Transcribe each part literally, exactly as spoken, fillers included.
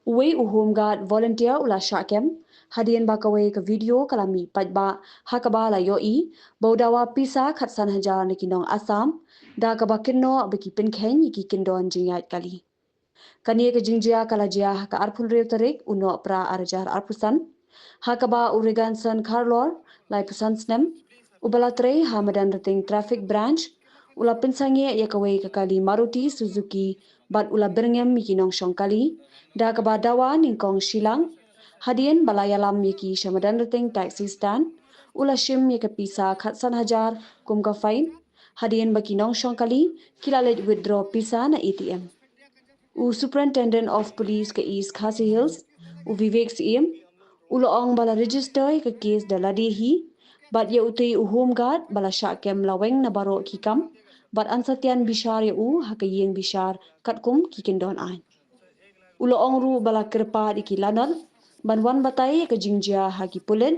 Uwei u Home Guard volunteer u la shah kem hadien ba kawei ka video ka la mih paidbah ha kaba la ïohi ba u dawa pisa khatsan hajar na ki nong Assam da kaba kynnoh ba ki pynkheiñ ïa ki kyndon jingïaid kali. Kane ka jingjia ka la jia ha ka arphew hynriew tarik u Nohprah arhajar arphew san, ha kaba u Reganson Kharlor, laiphew san snem, uba la trei ha Madanrting Traffic Branch, u la pynsangeh ïa kawei ka kali Maruti Suzuki bad u la byrngem ïa ki nongshong kali da kaba dawa nyngkong shilak. Hadien ba la ïalam ïa ki sha Madanrting taxi stand, u la shim ïa ka pisa khatsan hajar kum ka fine. Hadien ba ki nongshong kali ki la leit withdraw pisa na A T M. U Superintendent of Police ka East Khasi Hills, u Vivek Syiem, u la ong ba la register ïa ka case da lade hi bad ïa utei u Home Guard ba la shah kem la weng na baroh ki kam bad yn sa tian bishar ïa u ha ka ïing bishar katkum ki kyndon aiñ. U la ong ruh ba la kyrpad ïa ki lanot ban wan batai ïa ka jingjia ha ki pulit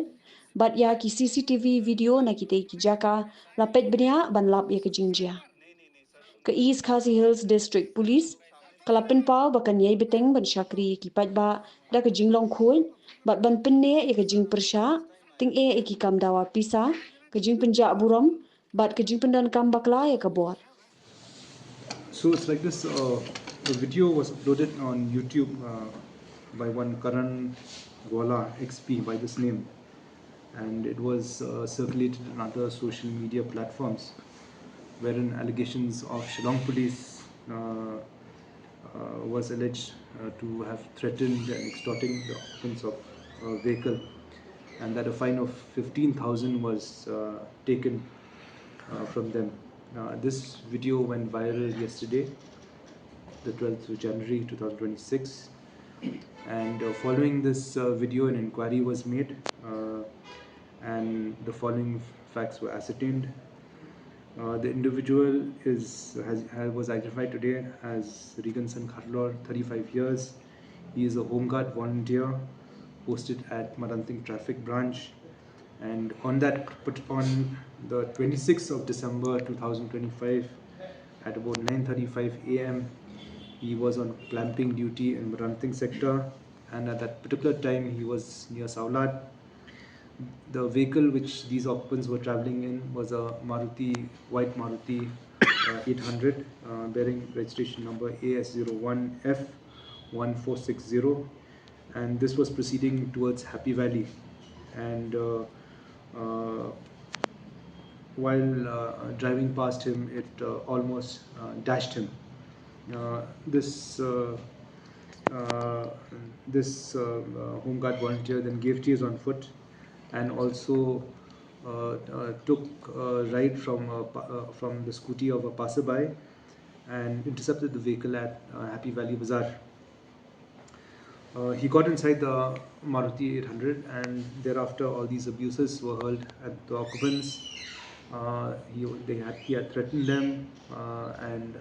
bad ïa ki C C T V video na kitei ki jaka la peit bniah ban lap ïa ka jingjia. Ka East Khasi Hills District Police ka la pynpaw ba kan ïai bteng ban shakri ïa ki paidbah da ka jinglong khuid bad ban pynneh ïa ka jingpyrshah, tyngeh ïa ki kam dawa pisa, ka jingpynjah burom bad ka jingpyndonkam bakla ïa ka bor. So it's like this. Uh, the video was uploaded on YouTube uh, by one Karan Gwala X P by this name, and it was uh, circulated on other social media platforms, wherein allegations of Shillong police uh, uh, was alleged uh, to have threatened and extorting the occupants of a vehicle, and that a fine of fifteen thousand was uh, taken uh, from them. Uh, this video went viral yesterday, the twelfth of January two thousand twenty-six. And uh, following this uh, video, an inquiry was made, uh, and the following facts were ascertained. Uh, the individual is has, has was identified today as Reganson Kharlor, thirty-five years. He is a Home Guard volunteer posted at Madanrting Traffic Branch. And on that, on the twenty-sixth of December two thousand twenty-five, at about nine thirty-five a m, he was on clamping duty in Madanrting sector, and at that particular time, he was near Sawlad. The vehicle which these occupants were traveling in was a Maruti, white Maruti uh, eight hundred, uh, bearing registration number A S zero one F one four six zero, and this was proceeding towards Happy Valley. And uh, uh, while uh, driving past him, it uh, almost uh, dashed him. Uh, this uh, uh, this uh, uh, Home Guard volunteer then gave chase on foot and also uh, uh, took a ride from a, pa- uh, from the scooty of a passerby and intercepted the vehicle at uh, Happy Valley Bazaar. Uh, he got inside the Maruti eight hundred, and thereafter all these abuses were hurled at the occupants. Uh, he, they had, he had threatened them uh, and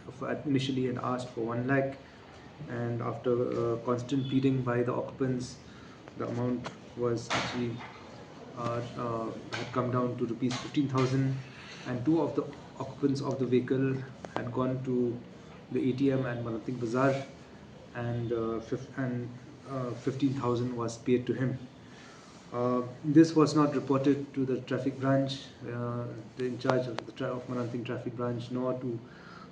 f- initially and asked for one lakh, and after uh, constant pleading by the occupants, the amount was actually uh, uh, had come down to rupees fifteen thousand, and two of the occupants of the vehicle had gone to the A T M at Madanrting Bazaar, and uh, fif- and uh, fifteen thousand was paid to him. Uh, this was not reported to the traffic branch, uh, the in charge of the tra- of Madanrting traffic branch, nor to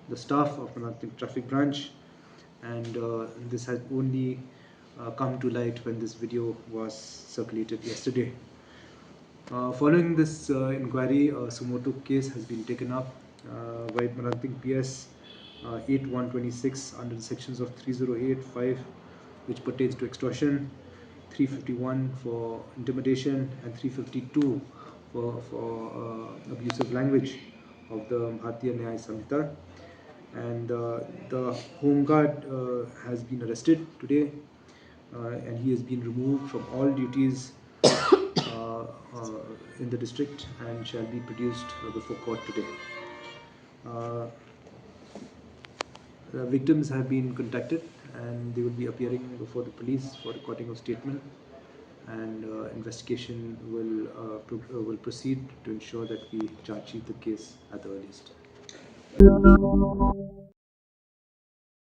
the staff of Madanrting traffic branch, and uh, this has only uh, come to light when this video was circulated yesterday. Uh, following this uh, inquiry, a suo motu case has been taken up uh, by Madanrting P S uh, eight one twenty-six under the sections of three zero eight five, which pertains to extortion, three fifty-one for intimidation, and three fifty-two for, for uh, abusive language of the Bharatiya Nyay Sanhita. And uh, the Home Guard uh, has been arrested today, uh, and he has been removed from all duties uh, uh, in the district and shall be produced uh, before court today. Uh, the victims have been contacted and they will be appearing before the police for recording of statement, and uh, investigation will uh, pro- uh, will proceed to ensure that we charge sheet the case at the earliest.